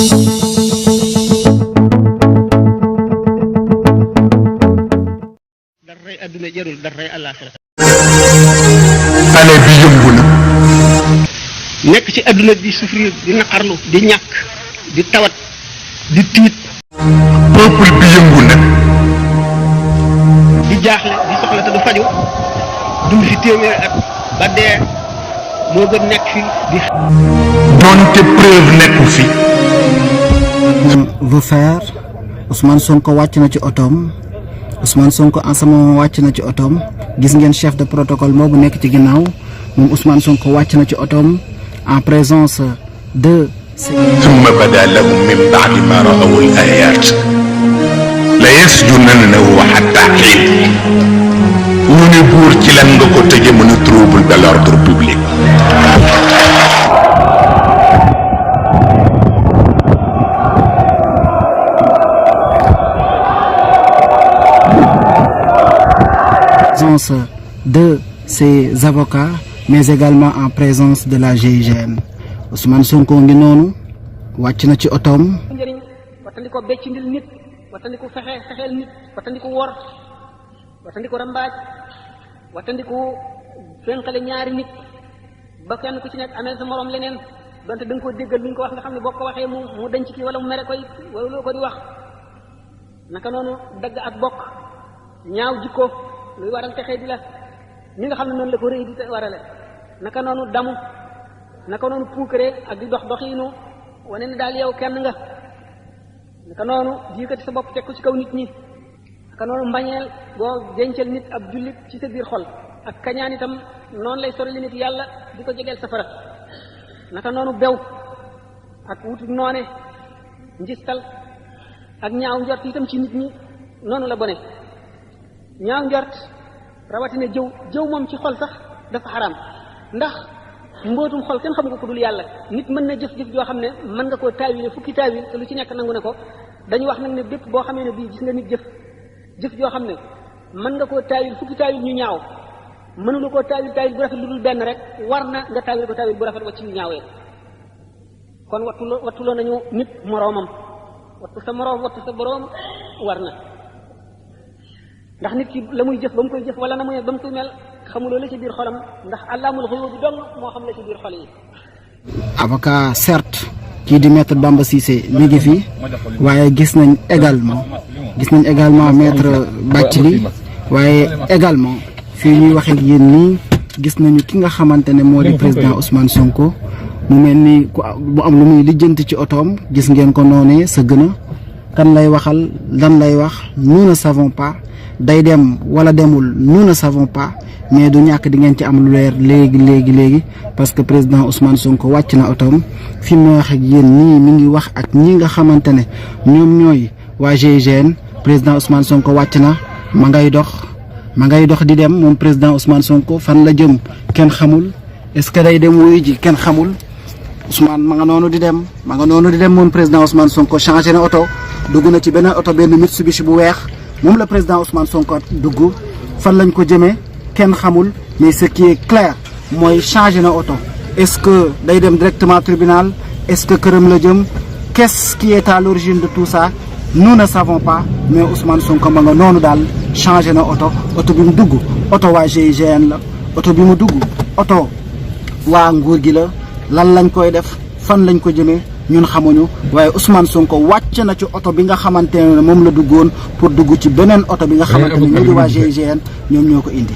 daray aduna jarul daray alakhirah ale bi yëngu na nek ci aduna di souffrir di nakarlu di ñak di tawat di tiit peuple bi yëngu na di jaxlé di soxla te du faju dund fi téméré at ba dé mo gën nek fi di donte preuve nekku fi veut faire Ousmane Sonko wacc na ci autom Ousmane Sonko en ce moment wacc na ci autom gis ngeen chef de protocole mo bu nek ci ginnaw mom Ousmane Sonko wacc na ci autom en présence de ثم بدا لهم من بعد ما رأوا الآيات لا يسجننه حتى حين ñu ne buur ci lan nga ko tëje mën a trouble de l'ordre public présence de ses avocats mais également en présence de la GIGN Ousmane Sonko ngi nonu wacc na ci autom watandiko beccindil nit watandiko fexel nit watandiko wor watandiko rambaaj watandiko fenkalé ñaari nit ba kenn ku ci nek amel sa morom leneen donte dang ko déggal luñ ko wax nga xamni boko waxé mu denc ci wala mu méré koy wala lo ko di wax naka nonu dag ak bok ñaaw jikko luy waral texé di la ñi nga xamni non la ko reey di warale naka nonu damu naka nonu puukere ak di dox doxinu wane ni dal yow kenn nga naka nonu yëkëti sa bop tek ko ci kaw nit ñi naka nonu mbagnel bo dencel nit ab julit ci sa bir xol ak kañaan itam non lay sori nit yalla diko jégel safara naka nonu bew ak wutu noné njistal ak ñaaw njort itam ci nit ñi nonu la boné ñaaw njort rawati ne jëw mom ci xol sax dafa haram ndax mbotum xol ken xam nga ko dul yalla nit mën na jëf jëf jo xamne mën nga ko tawilé fukki tawil te lu ci nek nangu ne ko dañu wax nak ne bépp bo xamé ne bi gis nga nit jëf jo xamne mën nga ko tawil fukki tawil ñu ñaaw mënu ko tawil bu rafet lu dul ben rek warna nga tawil ko tawil bu rafet wa ci ñaawé kon wattu lo nañu nit moromam wattu sa morom wattu sa borom warna ndax nit ki lamuy jëf bam koy jëf wala namuy bam koy mel xamuloo la ci biir xolam ndax allamul ghuyub dong moo xam la ci biir xol yi avocat certes kii di maître Bamba Cissé mi ngi fi waaye gis nañ également maître Bathily waaye également fii ñuy waxe ak yéen nii gis nañu ki nga xamante ne moo di président Ousmane Sonko mu mel ni ku bu am lu muy lijjanti ci otoom gis ngeen ko noonee sa gën a kan lay waxal lan lay wax nous ne savons pas day dem wala demul nous ne savons pas mais du ñak di ngeen ci am lu leer légui parce que président Ousmane Sonko wacc na autom fi mu wax ak yeen ni mi ngi wax ak ñi nga xamantene ñom ñoy wa GIGN président Ousmane Sonko wacc na ma ngay dox di dem mom président Ousmane Sonko fan la jëm ken xamul est-ce que day dem wuy ji ken xamul Ousmane ma nga nonu di dem mom président Ousmane Sonko changer na auto duguna ci benen auto ben Mitsubishi bu wex mom le président Ousmane Sonko duggu fan lañ ko jëmé ken xamul mais ce qui est clair moy changer na auto est-ce que day dem directement tribunal est-ce que kërëm la jëm qu'est-ce qui est à l'origine de tout ça nous ne savons pas mais Ousmane Sonko ma nga nonu dal changer na auto bi mu dugg auto wa GIGN la auto bi mu dugg auto wa nguur gi la lan lañ koy def fan lañ ko jëmé ñun xamuñu waye Ousmane Sonko wacc na ci auto bi nga xamantene mom la duggoon pour dugg ci benen auto bi nga xamantene ñu di wa GIGN ñom ñoko indi